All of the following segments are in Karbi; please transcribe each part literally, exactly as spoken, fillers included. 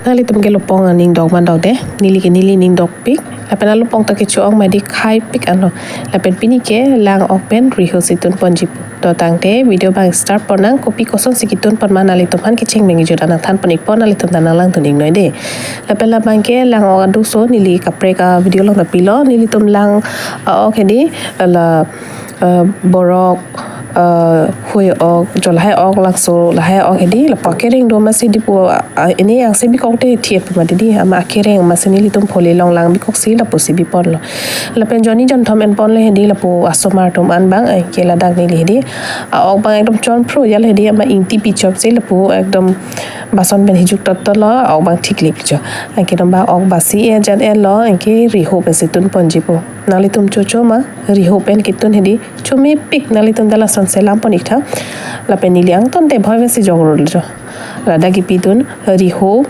Nanglitum ke lopong aning dok man dok de, neli ke neli ning dokpik. Lapen alopong ta kecho-ong ma di, khaipik anlo. Lapen pini ke lang-ok pen riho si tunponji pu. To tangte video abang start pon nang, kopi kosonsi ketunpon ma nanglitum aphan kecheng bang kejut anang thanpon-ikpo, nanglitum ta nanglangdun-iknoi de. Lapen labang ke lang-ok aduk so neli kaprek a-video along ta pilo, nelitum lang, ah, ok hedi, la, ah, borok, ah, hui ok, jo lahai ok, langso lahai ok hedi, lapu akereng do masi di pu, ah, ah, ini angse bikok te thiet pu ma di di, ama akereng masi nelitum pholi along lang bikok si lapusi biponlo. Lapen jonni jonthom enponlo hedi, lapu asomar atum an abang, anke ladak neli hedi, a-ok abang ekdom chonphro jal hedi, ama ingti pichop si lapu ekdom bason pen hijuk tot tot lo, a-ok abang thikli pichop. Anke dom abang ok basi e jan e lo, anke riho pensi tunponji pu. Nanglitum chocho ma, riho pen ketun hedi, chomepik, nanglitum ta lason selam pon-ik tha. Lapen neli angton te bhoi pensi jokro jo. Ladak kepidun, riho,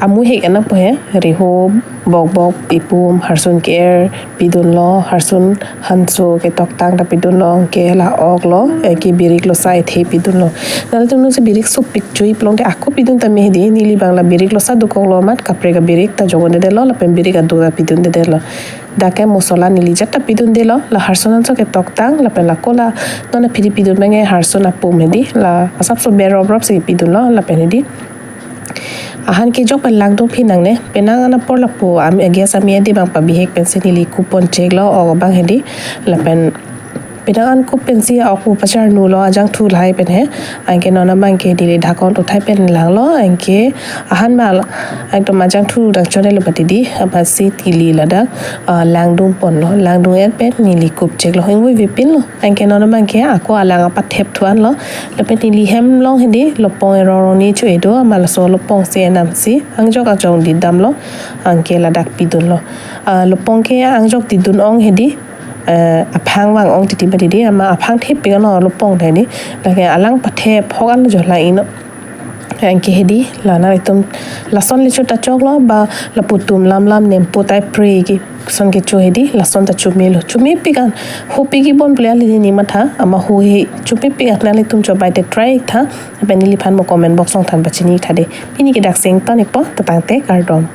amu hek anak po he, riho, bokbok, ipum, harsun ke-er pidunlo, harsun hanso ketoktang ta pidunlo, anke la-ok lo, anke birik losa ethe pidunlo. Nanglitum nungsi birik sopik jui pulote ako pidun tame hedi, neli abang la birik losa dokoklo amat, kaprek abirik ta jokdun dedetlo, lapen birik aduk ta pidun dedetlo. Dak ke mosola neli jat ta pidun detlo, la harsun hanso ketoktang, lapen la kola, non aphiri pidun abang ke harsun apum hedi, la asapso ber rop rop si pidunlo, lapen hedi. Ahan kejok pen langdun phi nangne, penang an apor lapu, am, gas amei adi abang pabihek pensi neli kup poncheklo, ok abang hedi, lapen penang an kup pensi ok pu pacharnulo, ajangthu lahai pen he, anke non abang ke neli dhakon uthai pen langlo, anke ahan ma, ekdom ajangthu dang chonelo pati di, apotsi neli ladak, ah, langdun ponlo, langdun et pen neli kupcheklo, ingvoi vepinlo. Anke non abang ke ako alang apathep thu anlo. Lapen neli hem along hedi lopong erong rong ni cho-e do, ama laso lopong si enam si angjok ajong di damlo. Anke ladak pidunlo. Ah, lopong ke angjok di dun-ong hedi, eh, aphang vang-ong titi ba di di, ama aphang thepik anlo lopong ta hedi. Lake alang pathep hok an jo lang-iknon. Anke hedi, la nanglitum lason le cho ta choklo, ba lapu tum lam lam nempo tai pre ke son kecho hedi, lason ta chomelo. Chomepik an, ho pik kebon pule ale ni matha, ama ho he chomepik an, nanglitum chobai te try tha, lapen neliphan mo comment box along than pachini tha de. Pini ke dak si ington-ikpo, to tangte kardom.